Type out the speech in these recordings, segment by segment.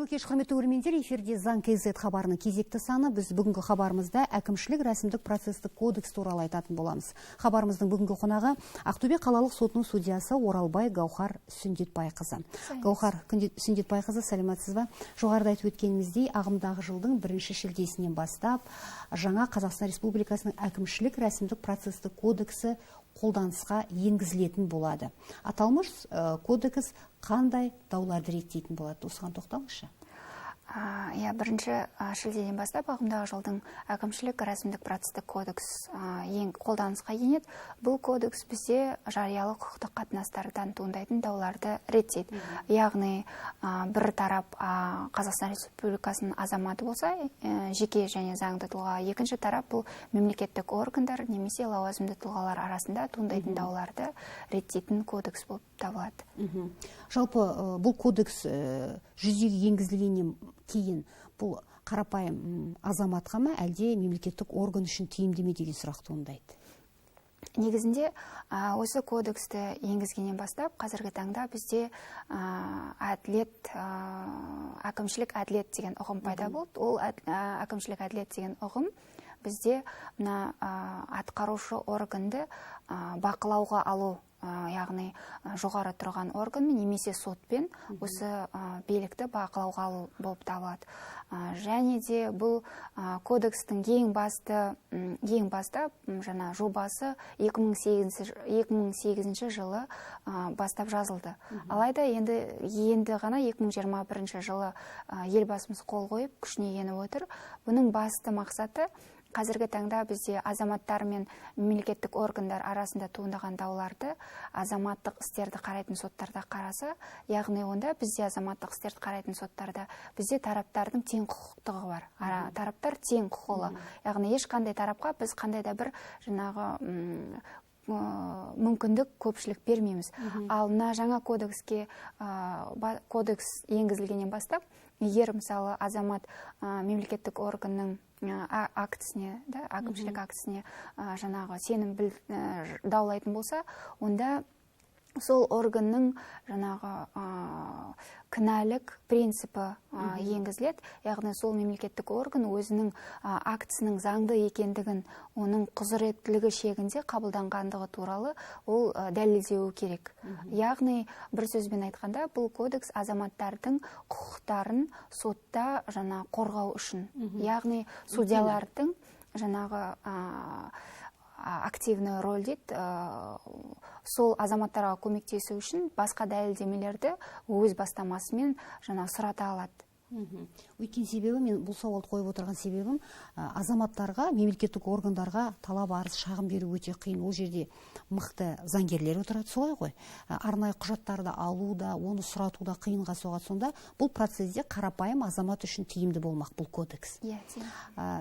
Қайырлы кеш, құрметті көрермендер, эфирде Заң KZ хабарының кезекті саны. Біз бүгінгі хабарымызда әкімшілік рәсімдік процестік кодекс туралы айтатын боламыз. Хабарымыздың бүгінгі қонағы Ақтөбе қалалық сотының судьясы Оралбай Гаухар Сүндетбайқызы. Гаухар Сүндетбайқызы, сәлеметсіз ба? Жоғарыда айтып өткеніміздей, ағымдағы жылдың 1 шілдесінен бастап жаңа Қазақстан Республикасының әкімшілік рәсімдік процестік кодексі қолданысқа енгізілетін болады. Аталмыш кодекс қандай дауларды реттейтін болады? Осыған тоқталыңызшы. Иә, 1 шілдеден бастап ағымдағы жылдың әкімшілік рәсімдік процестік кодекс ең қолданысқа енеді. Бұл кодекс бізде жариялы құқықтық қатынастардан туындайтын дауларды реттейді. Яғни, бір тарап Қазақстан Республикасының азаматы болса, жеке және заңды тұлға, екінші тарап бұл мемлекеттік органдар немесе лауазымды тұлғалар арасында туындайтын дауларды реттейтін кодекс болып табылады. Жалпы, бұл кодекс жүзеге енгізілгеннен кейін бұл қарапайым азаматқа ма, әлде мемлекеттік орган үшін тиімді ме деген сұрақ туындайды. Негізінде, осы кодексті енгізгеннен бастап қазіргі таңда бізде әділет, әкімшілік әділет деген ұғым пайда болды. Ол әкімшілік әділет деген ұғым бізде мына атқарушы органды бақылауға алу, яғни жоғары тұрған органмен немесе сотпен осы билікті бақылауға алу болып табылады. Және де бұл кодекстің ең басты жаңа жобасы 2008 жылы бастап жазылды. Алайда енді ғана 2021 жылы елбасымыз қол қойып күшіне еніп отыр. Бұның басты мақсаты қазіргі таңда бізде азаматтар мен мемлекеттік органдар арасында туындаған дауларды азаматтық істерді қарайтын соттарда қараса, яғни онда бізде азаматтық істерді қарайтын соттарда бізде тараптардың тең құқықтығы бар. Тараптар тең құқылы. Яғни ешқандай тарапқа біз қандай да бір жаңағы мүмкіндік көпшілік бермейміз. Ал мына жаңа кодекс енгізілгеннен бастап, егер мысалы азамат мемлекеттік органның актісіне, да, әкімшілік актісіне, жаңағы сенім даулайтын болса, онда сол органның жаңағы кінәлік принципі енгізіледі. Яғни сол мемлекеттік орган өзінің актісінің заңды екендігін, оның құзыреттілігі шегінде қабылданғандығы туралы ол дәлелдеуі керек. Яғни бір сөзбен айтқанда, бұл кодекс азаматтардың құқықтарын сотта жаңа қорғау үшін. Яғни судьялардың жаңағы активный роль дейді, сол азаматтарға көмектесу үшін басқа дәлелдемелерді өз бастамасымен жаңа сұрата алады. Өйткені себебі, мен бұл сауалды қойып отырған себебім, азаматтарға, мемлекеттік органдарға талап арыз шағым беру өте қиын. Ол жерде мықты заңгерлер отырады, солай ғой. Арнайы құжаттарды алу да, оны сұрату да қиынға соғады. Сонда бұл процесте қарапайым азамат үшін тиімді болмақ бұл кодекс. Иә, тиімді.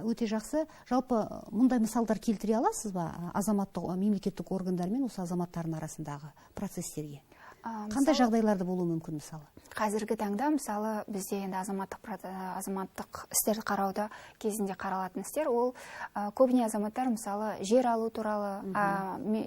Өте жақсы. Жалпы мұндай мысалдар келтіре аласыз ба? Азаматтық, мемлекеттік органдар мен осы азаматтардың арасындағы процестерге? Қандай жағдайларда болуы мүмкін мысалы? Қазіргі таңда мысалы бізде енді азаматтық істерді қарауда кезінде қаралатын істер, ол көбіне азаматтар мысалы жер алу туралы,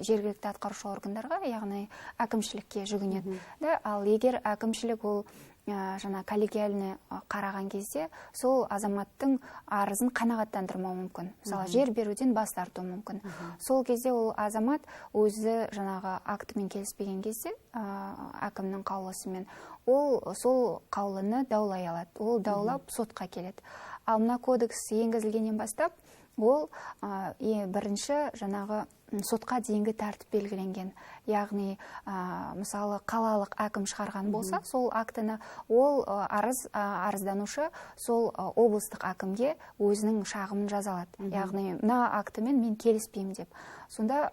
жергілікті атқарушы органдарға, яғни әкімшілікке жүгінеді. Да, ал егер әкімшілік ол жаңа коллегиальный қараған кезде сол азаматтың арызын қанағаттандырмауы мүмкін. Мысалы, жер беруден бас тартуы мүмкін. Сол кезде ол азамат өзі жаңағы актімен келіспеген кезде, әкімнің қаулысымен, ол сол қаулыны даулай алады. Ол даулап сотқа келеді. Ал мына кодекс енгізілгеннен бастап, ол бірінші жаңағы сотқа дейінгі тәртіп белгіленген. Яғни, мысалы, қалалық әкім шығарған болса, сол актіні ол арызданушы сол облыстық әкімге өзінің шағымын жаза алады. Яғни, мына актімен мен келіспеймін деп. Сонда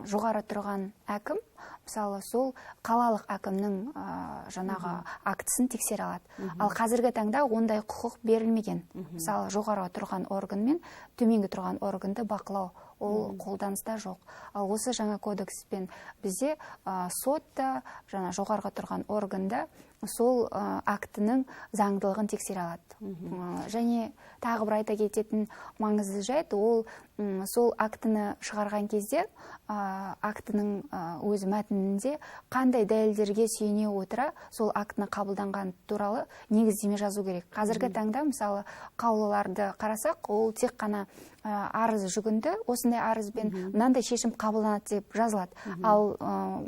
жоғары тұрған әкім, мысалы, сол қалалық әкімнің жаңағы актісін тексере алады. Ал қазіргі таңда ондай құқық берілмеген. Мысалы, жоғары тұрған орган мен төменгі тұрған органды бақылау ол қолданыста жоқ. Ал осы жаңа кодекспен бізде сот та, жаңа жоғарғы тұрған органда сол актінің заңдылығын тексере алады. Және тағы бір айта кететін маңызды жайт, ол сол актіні шығарған кезде актінің өз мәтінінде қандай дәлелдерге сүйене отыра сол актіні қабылданған туралы негіздеме жазу керек. Қазіргі таңда, мысалы, қаулыларды қарасақ, ол тек қана арыз жүгінді, осындай арызбен мынандай шешім қабылданады деп жазылады. Ал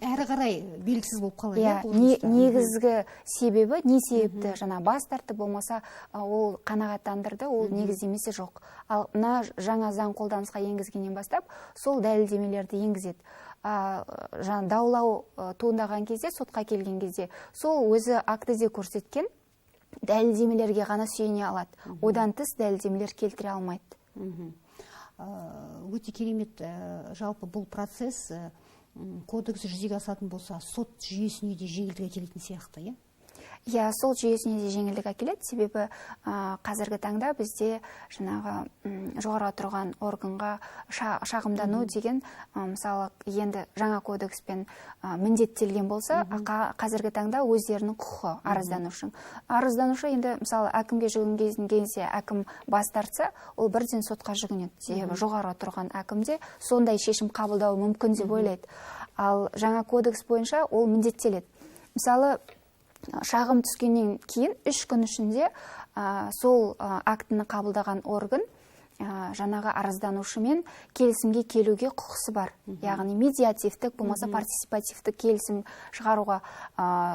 әрі қарай белгісіз болып қалады. Иә, негізгі себебі, не себепті жаңа бас тартты, болмаса ол қанағаттандырды, ол негіздемесі жоқ. Ал мына жаңа заң қолданысқа енгізгеннен бастап сол дәлелдемелерді енгізеді. Жаңа даулау туындаған кезде, сотқа келген кезде сол өзі актіде көрсеткен дәлелдемелерге ғана сүйене алады. Одан тыс дәлелдемелер келтіре алмайды. Өте керемет. Жалпы бұл процесс, кодекс жүзеге асатын болса, сот жүйесіне де жеңілдік әкелетін сияқты, иә? Иә, сол жүйесіне де жеңілдік әкеледі, себебі қазіргі таңда бізде жаңағы жоғары тұрған органға шағымдану деген, мысалы, енді жаңа кодекспен міндеттелген болса, қазіргі таңда өздерінің құқығы арызданушының. Арызданушы енді, мысалы, әкімге жүгінген кезде әкім бас тартса, ол бірден сотқа жүгінеді, себебі жоғары тұрған әкімде сондай шешім қабылдауы мүмкін деп ойлайды. Ал жаңа кодекс бойынша ол міндеттеледі. Мысалы, шағым түскеннен кейін 3 күн ішінде сол актіні қабылдаған орган жаңағы арызданушымен келісімге келуге құқысы бар. Яғни медиативтік, болмаса партисипативтік келісім шығаруға.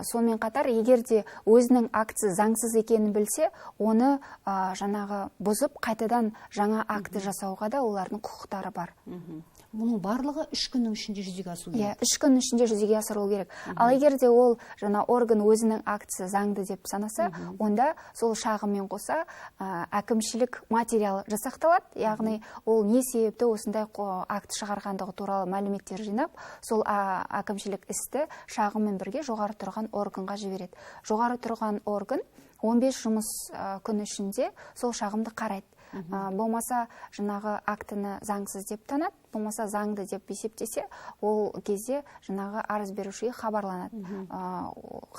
Сонымен қатар, егер де өзінің актісі заңсыз екенін білсе, оны жаңағы бұзып, қайтадан жаңа акті жасауға да олардың құқықтары бар. Бұның барлығы 3 күннің ішінде жүзеге асу керек. Иә, 3 күннің ішінде жүзеге асырылу керек. Ал егер де ол жаңа орган өзінің актісі заңды деп санаса, онда сол шағыммен қоса әкімшілік материал жасақталады. Яғни ол не себепті осындай акт шығарғандығы туралы мәліметтер жинап, сол әкімшілік істі шағыммен бірге жоғары тұрған органға жібереді. Жоғары тұрған орган 15 жұмыс күн ішінде сол шағымды қарайды. Болмаса жаңағы актіні заңсыз деп танады, болмаса заңды деп есептесе, ол кезде жаңағы арыз берушіге хабарланады.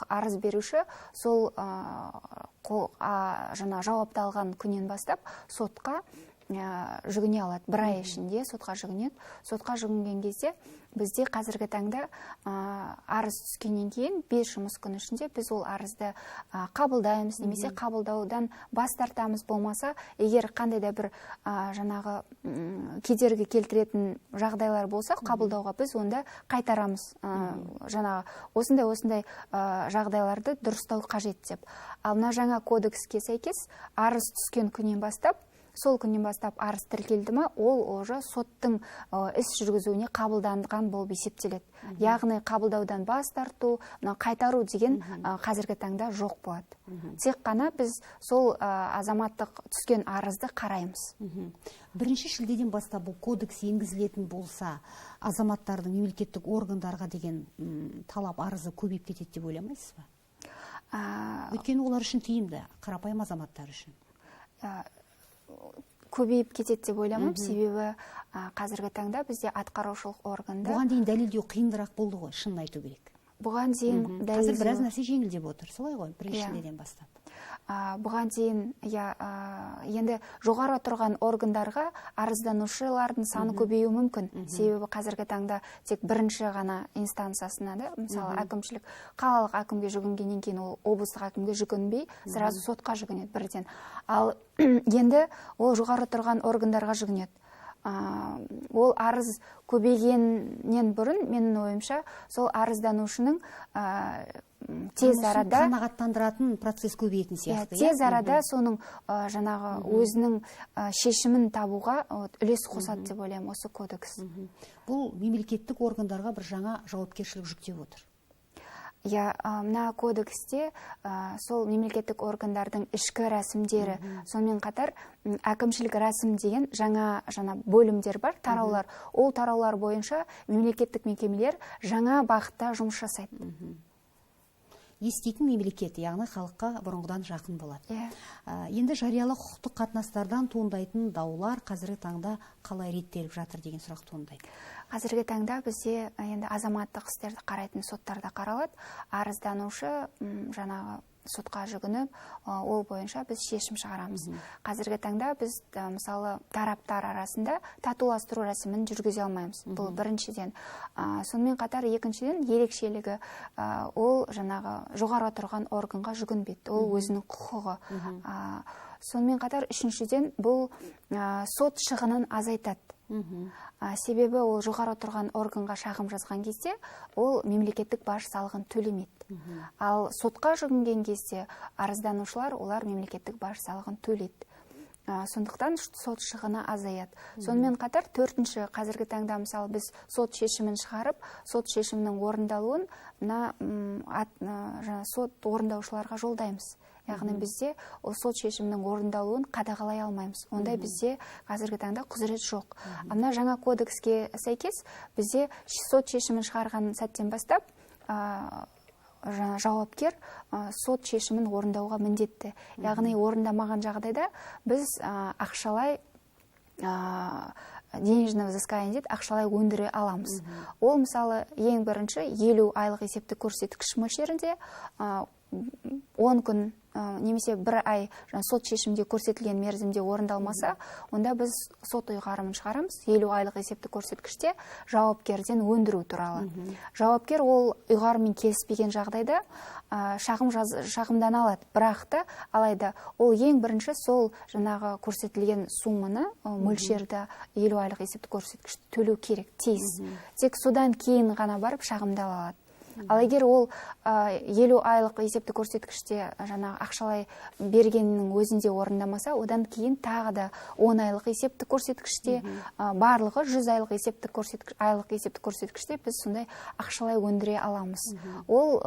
Арыз беруші сол жаңа жауапты алған күннен бастап сотқа жүгіне алады. Бір ай ішінде сотқа жүгінеді. Сотқа жүгінген кезде бізде қазіргі таңда арыз түскеннен кейін 5 жұмыс күн ішінде біз ол арызды қабылдаймыз, немесе қабылдаудан бас тартамыз. Болмаса, егер қандай да бір жаңағы кедергі келтіретін жағдайлар болса, қабылдауға біз онда қайтарамыз. Жаңағы осындай жағдайларды дұрыстау қажет деп. Ал мына жаңа кодекске сәйкес арыз түскен күннен бастап, сол күннен бастап арыз тіркелді ма, ол уже соттың іс жүргізуіне қабылданған болып есептеледі. Яғни қабылдаудан бас тарту, қайтару деген қазіргі таңда жоқ болады. Тек қана біз сол азаматтық түскен арызды қараймыз. 1 шілдеден бастап бұл кодекс енгізілетін болса, азаматтардың мемлекеттік органдарға деген талап арызы көбейіп кетеді деп ойламайсыз ба? Өйткені олар үшін тиімді, қарапайым азаматтар үшін. Көбейіп кетеді деп ойламаймын, себебі қазіргі таңда бізде атқарушылық органда. Бұған дейін дәлелдеу қиындырақ болды ғой, шынын айту керек. Бұған дейін дәлелдеу... Қазір біраз нәрсе жеңілдеп отыр, солай ғой, 1 шілдеден бастап. Бұған дейін, енді жоғары тұрған органдарға арызданушылардың саны көбеюі мүмкін. Себебі қазіргі таңда тек бірінші ғана инстанциясына, да, мысалы, әкімшілік қалалық әкімге жүгінгеннен кейін ол облыстық әкімге жүгінбей, сразу сотқа жүгінеді бірден. Ал енді ол жоғары тұрған органдарға жүгінеді. Ол арыз көбейгеннен бұрын, менің ойымша, сол арызданушының тез арада қанағаттандыратын процесс көбейетін сияқты. Тез арада соның жаңағы өзінің шешімін табуға үлес қосады деп ойлаймын осы кодекс. Бұл мемлекеттік органдарға бір жаңа жауапкершілік жүктеп отыр. Иә, мына кодексте сол мемлекеттік органдардың ішкі рәсімдері, сонымен қатар әкімшілік рәсім деген жаңа бөлімдер бар, тараулар. Ол тараулар бойынша мемлекеттік мекемелер жаңа бағытта жұмыс жасайды. Еститін мемлекет, яғни халыққа бұрынғыдан жақын болады. Енді жариялы құқықтық қатынастардан туындайтын даулар қазіргі таңда қалай реттеліп жатыр деген сұрақ туындайды. Қазіргі таңда бізде енді азаматтық істерді қарайтын соттарда қаралады. Арызданушы жаңағы сотқа жүгініп, ол бойынша біз шешім шығарамыз. Қазіргі таңда біз, мысалы, тараптар арасында татуластыру рәсімін жүргізе алмаймыз. Бұл біріншіден. Сонымен қатар екіншіден ерекшелігі, ол жаңағы жоғары тұрған органға жүгінбейді. Ол өзінің құқығы. Сонымен қатар үшіншіден бұл сот шығынын азайтады. Себебі ол жоғары тұрған органға шағым жазған кезде ол мемлекеттік баж салығын төлемейді. Ал сотқа жүгінген кезде арызданушылар олар мемлекеттік баж салығын төлейді. Сондықтан сот шығыны азаяды. Сонымен қатар төртінші, қазіргі таңда мысалы біз сот шешімін шығарып, сот шешімінің орындалуын мына сот орындаушыларға жолдаймыз. Яғни бізде ол сот шешімінің орындалуын қадағалай алмаймыз. Ондай бізде қазіргі таңда құзырет жоқ. Мына жаңа кодекске сәйкес бізде сот шешімін шығарған сәттен бастап жауапкер сот шешімін орындауға міндетті. Яғни орындамаған жағдайда біз ақшалай денежное взыскание дейді, ақшалай өндіре аламыз. Ол мысалы ең бірінші 50 айлық есептік көрсеткіш мөлшерінде 10 күн немесе бір ай сот шешімде көрсетілген мерзімде орындалмаса, онда біз сот ұйғарымын шығарамыз 50 айлық есептік көрсеткіште жауапкерден өндіру туралы. Жауапкер ол ұйғарыммен келіспеген жағдайда шағымдана алады, бірақ та алайда ол ең бірінші сол жаңағы көрсетілген сумманы, мөлшерді 50 айлық есептік көрсеткішті төлеу керек, тиіс. Тек содан кейін ғана барып шағымдала алады. Ал егер ол 50 айлық есепті көрсеткіште жаңағы ақшалай бергеннің өзінде орындамаса, одан кейін тағы да 10 айлық есепті көрсеткіште, барлығы 100 айлық есепті көрсеткіш, айлық есепті көрсеткіште біз сондай ақшалай өндіре аламыз. Ол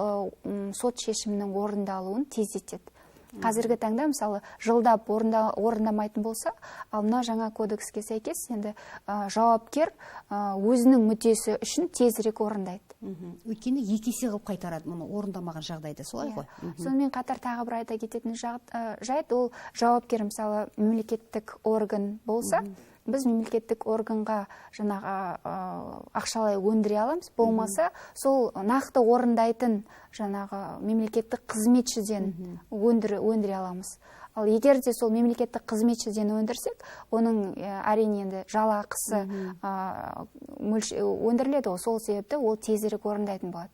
сот шешімінің орындалуын тездетеді. Қазіргі таңда мысалы жылдап орындамайтын болса, ал мына жаңа кодекске сәйкес енді жауапкер өзінің мүддесі үшін тезірек орындайды. Өйткені екі есе қылып қайтарады мұны орындамаған жағдайда, солай ғой? Сонымен қатар тағы бір айта кететін жайт, ол жауапкер мысалы мемлекеттік орган болса, біз мемлекеттік органға жаңағы ақшалай өндіре аламыз, болмаса сол нақты орындайтын жаңағы мемлекеттік қызметшіден өндіре аламыз. Ал егер де сол мемлекеттік қызметшіден өндірсек, оның әрине енді жалақысы өндіріледі, сол себепті ол тезірек орындайтын болады.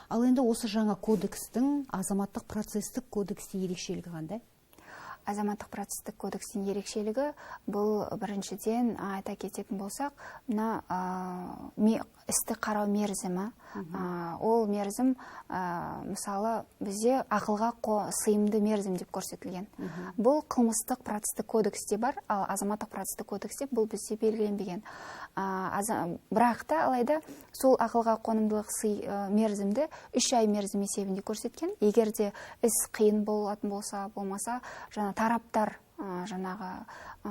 Ал енді осы жаңа кодекстің азаматтық процестік кодексте ерекшелігі қандай? Азаматтық процестік кодекстің ерекшелігі бұл біріншіден айта кететін болсақ, мына істі қарау мерзімі. Ол мерзім мысалы бізде ақылға сыйымды мерзім деп көрсетілген. Бұл қылмыстық процестік кодексте бар, ал азаматтық процестік кодексте бұл бізде белгіленбеген. Бірақ та алайда сол ақылға қонымдылық мерзімді 3 ай мерзім есебінде көрсеткен. Егер де іс қиын болатын болса, болмаса жаңа тараптар жаңағы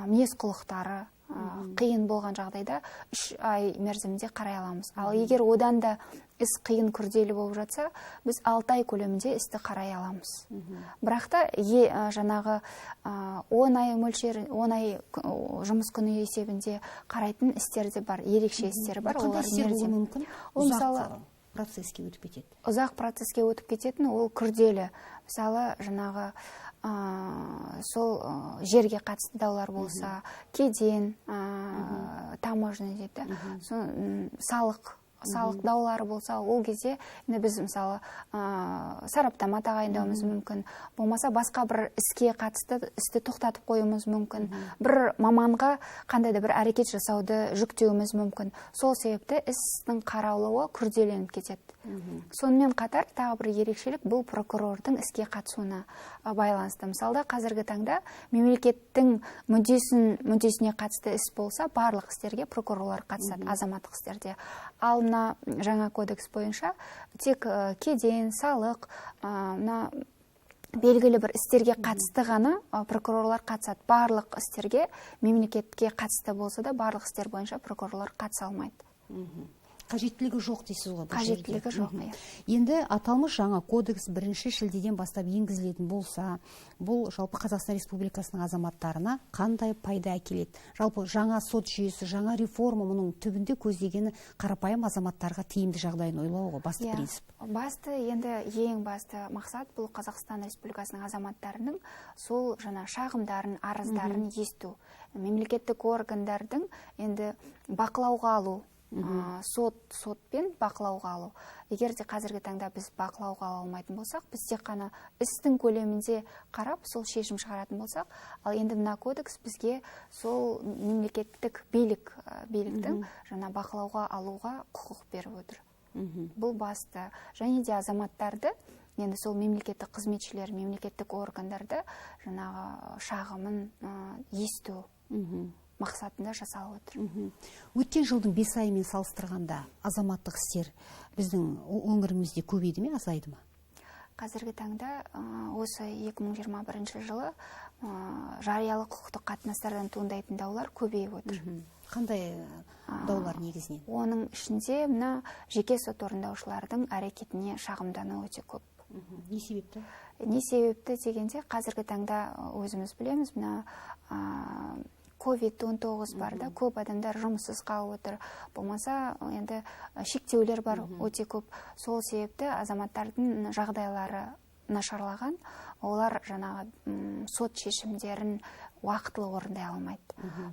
мінез құлықтары қиын болған жағдайда 3 ай мерзімінде қарай аламыз. Ал егер одан да іс қиын күрделі болып жатса, біз 6 ай көлемінде істі қарай аламыз. Бірақ та жаңағы 10 ай мөлшері, 10 ай жұмыс күні есебінде қарайтын істер де бар, ерекше істер бар. Қандай істер болуы мүмкін? Ол мысалы процеске өтіп кетеді. Ұзақ процеске өтіп кететін ол күрделі. Мысалы, жаңағы сол жерге қатысты даулар болса, кеден, таможня дейді, салық даулары болса, ол кезде біз мысалы сараптама тағайындауымыз мүмкін, болмаса басқа бір іске қатысты істі тоқтатып қоюымыз мүмкін, бір маманға қандай да бір әрекет жасауды жүктеуіміз мүмкін. Сол себепті істің қаралуы күрделеніп кетеді. Сонымен қатар тағы бір ерекшелік бұл прокурордың іске қатысуына байланысты. Мысалы, қазіргі таңда мемлекеттің мүддесіне қатысты іс болса, барлық істерге прокурорлар қатысады, азаматтық істерде. Ал мына жаңа кодекс бойынша тек кеден, салық, мына белгілі бір істерге қатысты ғана прокурорлар қатысады. Барлық істерге мемлекетке қатысты болса да, барлық істер бойынша прокурорлар қатыса алмайды. Қажеттілігі жоқ дейсіз ғой? Қажеттілігі жоқ, иә. Енді аталмыш жаңа кодекс 1 шілдеден бастап енгізілетін болса, бұл жалпы Қазақстан Республикасының азаматтарына қандай пайда әкеледі? Жалпы жаңа сот жүйесі, жаңа реформа, мұның түбінде көздегені қарапайым азаматтарға тиімді жағдайын ойлау ғой, басты принцип. Басты, енді ең басты мақсат бұл Қазақстан Республикасының азаматтарының сол жаңа шағымдарын, арыздарын есту. Мемлекеттік органдардың енді бақылауға алу, сотпен бақылауға алу. Егер де қазіргі таңда біз бақылауға ала алмайтын болсақ, біз тек қана істің көлемінде қарап, сол шешім шығаратын болсақ, ал енді мына кодекс бізге сол мемлекеттік биліктің жаңа бақылауға алуға құқық беріп отыр. Бұл басты. Және де азаматтарды, енді сол мемлекеттік қызметшілер, мемлекеттік органдарды жаңағы шағымын есту мақсатында жасалып отыр. Өткен жылдың 5 айымен салыстырғанда азаматтық істер біздің өңірімізде көбейді ме, азайды ма? Қазіргі таңда осы 2021 жылы жариялы құқықтық қатынастардан туындайтын даулар көбейіп отыр. Қандай даулар негізінен? Оның ішінде мына жеке сот орындаушылардың әрекетіне шағымдану өте көп. Не себепті? Не себепті дегенде, қазіргі таңда өзіміз білеміз, мына COVID-19 бар да, көп адамдар жұмыссыз қалып отыр. Болмаса, енді шектеулер бар өте көп. Сол себепті азаматтардың жағдайлары нашарлаған, олар жаңағы сот шешімдерін уақытылы орындай алмайды.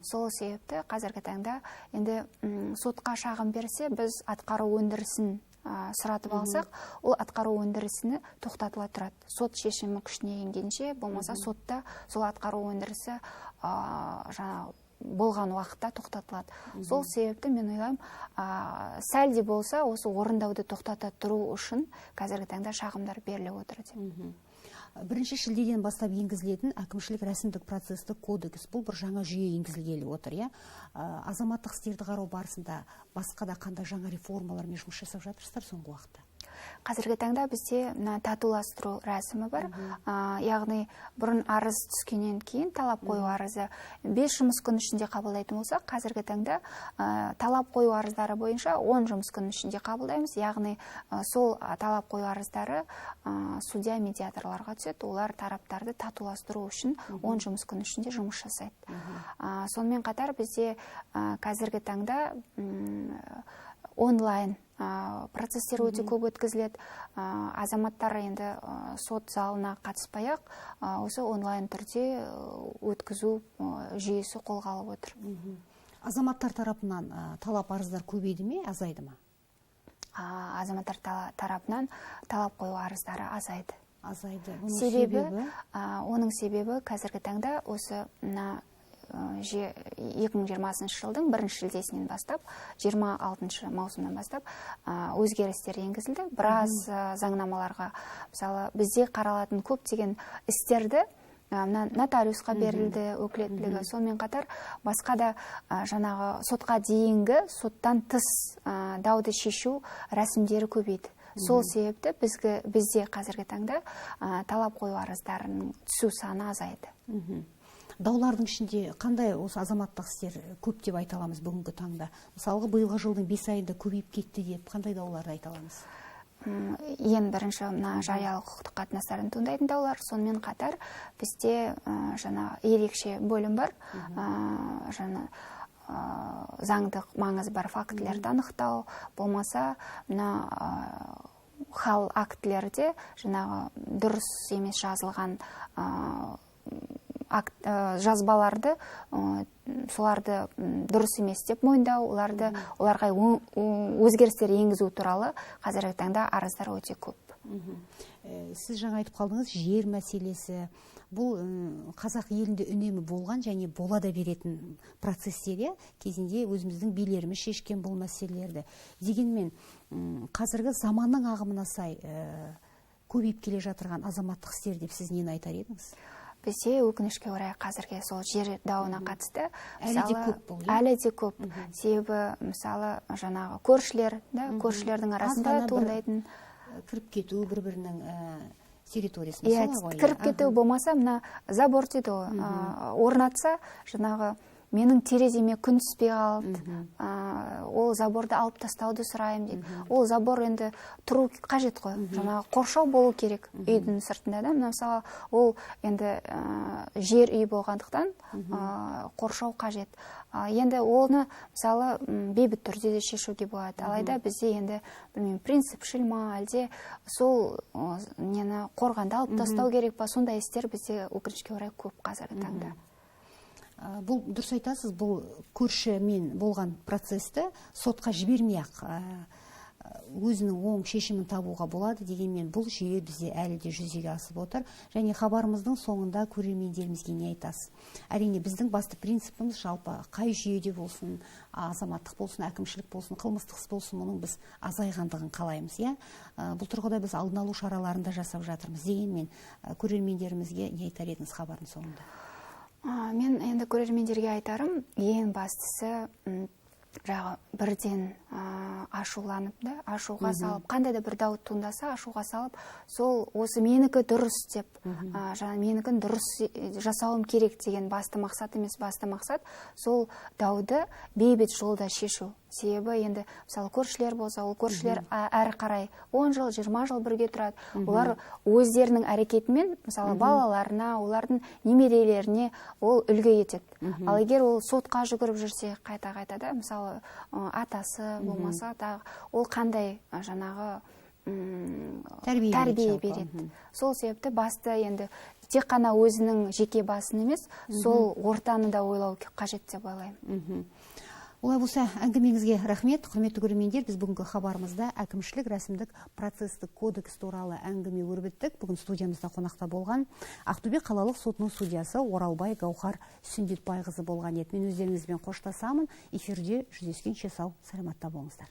Сол себепті қазіргі таңда енді сотқа шағым берсе, біз атқару өндірісін сұратып алсақ, ол атқару өндірісіні тоқтатыла тұрады. Сот шешімі күшіне енгенше, болмаса сотта сол атқару өндірісі жаңа болған уақытта тоқтатылады. Сол себепті мен ойлаймын, сәл де болса осы орындауды тоқтата тұру үшін қазіргі таңда шағымдар беріліп отыр деп. 1 шілдеден бастап енгізілетін әкімшілік рәсімдік процестік кодекс, бұл бір жаңа жүйе енгізілгелі отыр, иә? Азаматтық істерді қарау барысында басқа да қандай жаңа реформалармен жұмыс жасап жатырсыздар соңғы уақытта? Қазіргі таңда бізде мына татуластыру рәсімі бар. Яғни бұрын арыз түскеннен кейін талап қою арызы 5 жұмыс күн ішінде қабылдайтын болсақ, қазіргі таңда талап қою арыздары бойынша 10 жұмыс күн ішінде қабылдаймыз. Яғни сол талап қою арыздары судья медиаторларға түседі, олар тараптарды татуластыру үшін 10 жұмыс күн ішінде жұмыс жасайды. Сонымен қатар бізде қазіргі таңда онлайн процестер өте көп өткізіледі. Азаматтар енді сот залына қатыспай-ақ осы онлайн түрде өткізу жүйесі қолға алып отыр. Азаматтар тарапынан талап арыздар көбейді ме, азайды ма? Азаматтар тарапынан талап қою арыздары азайды. Азайды. Оның себебі қазіргі таңда осы мына 2020 жылдың 1 шілдесінен бастап, 26 маусымнан бастап өзгерістер енгізілді. Біраз заңнамаларға, мысалы, бізде қаралатын көптеген істерді нотариусқа берілді өкілеттілігі. Сонымен қатар басқа да жаңағы сотқа дейінгі, соттан тыс дауды шешу рәсімдері көбейді. Сол себепті бізде қазіргі таңда талап қою арыздарының түсу саны азайды. Даулардың ішінде қандай осы азаматтық істер көп деп айта аламыз бүгінгі таңда? Мысалға, биылғы жылдың 5 айында көбейіп кетті деп қандай дауларды айта аламыз? Ең бірінші мына жариялы құқықтық қатынастардан туындайтын даулар. Сонымен қатар бізде жаңа ерекше бөлім бар. Жаңа заңдық маңызы бар фактілерді анықтау, болмаса мына хал актілерде жаңағы дұрыс емес жазылған жазбаларды, соларды дұрыс емес деп мойындау, оларға өзгерістер енгізу туралы қазіргі таңда арыздар өте көп. Сіз жаңа айтып қалдыңыз, жер мәселесі. Бұл қазақ елінде үнемі болған және бола да беретін процестер, кезінде өзіміздің билеріміз шешкен бұл мәселелерді. Дегенмен қазіргі заманның ағымына сай көбейіп келе жатырған азаматтық істер деп сіз нені айтар едіңіз? Бізде өкінішке орай қазірге сол жер дауына қатысты әлі де көп бұл, әлі де көп. Себебі мысалы жаңағы көршілер, да, көршілердің арасында туындайтын кіріп кету бір-бірінің территориясына, солай ғой? Кіріп кету болмаса мына забор дейді ғой, орнатса жаңағы Менің тереземе күн түспей қалды, ол заборды алып тастауды сұраймын дейді. Ол забор енді тұру қажет қой, жаңағы қоршау болу керек үйдің сыртында да. Мысалы, ол енді жер үй болғандықтан қоршау қажет. Енді оны мысалы бейбіт түрде де шешуге болады. Алайда бізде енді білмеймін, принципшіл ма, әлде сол нені қорғанды алып тастау керек па, сондай істер бізде өкінішке орай көп қазіргі таңда. Бұл дұрыс айтасыз, бұл көршімен болған процесті сотқа жібермей-ақ өзінің оң шешімін табуға болады, дегенмен бұл жүйе бізде әлі де жүзеге асып отыр. Және хабарымыздың соңында көрермендерімізге не айтасыз? Әрине, біздің басты принципіміз жалпы қай жүйеде болсын, азаматтық болсын, әкімшілік болсын, қылмыстық іс болсын, мұның біз азайғандығын қалаймыз, иә? Бұл тұрғыда біз алдын алу шараларын да жасап жатырмыз. Дегенмен көрермендерімізге не айтар едіңіз хабардың соңында? Мен енді көрермендерге айтарым, ең бастысы жағы бірден ашуланып, да, ашуға салып, қандай да бір дау туындаса, ашуға салып, сол осы менікі дұрыс деп, жаңа менікін дұрыс жасауым керек деген басты мақсат емес, басты мақсат сол дауды бейбіт жолда шешу. Себебі енді мысалы көршілер болса, ол көршілер әрі қарай 10 жыл, 20 жыл бірге тұрады. Олар өздерінің әрекетімен, мысалы, балаларына, олардың немерелеріне ол үлгі етеді. Ал егер ол сотқа жүгіріп жүрсе, қайта-қайта да, мысалы, атасы болмаса тағы, ол қандай жаңағы тәрбие береді. Сол себепті басты енді тек қана өзінің жеке басын емес, сол ортаны да ойлау қажет деп ойлаймын. Олай болса, әңгімеңізге рахмет. Құрметті көрермендер, біз бүгінгі хабарымызда әкімшілік рәсімдік процестік кодекс туралы әңгіме өрбіттік. Бүгін студиямызда қонақта болған Ақтөбе қалалық сотының судьясы Оралбай Гаухар Сүндетбайқызы болған еді. Мен өздеріңізбен қоштасамын. Эфирде жүздескенше сау саламатта болыңыздар.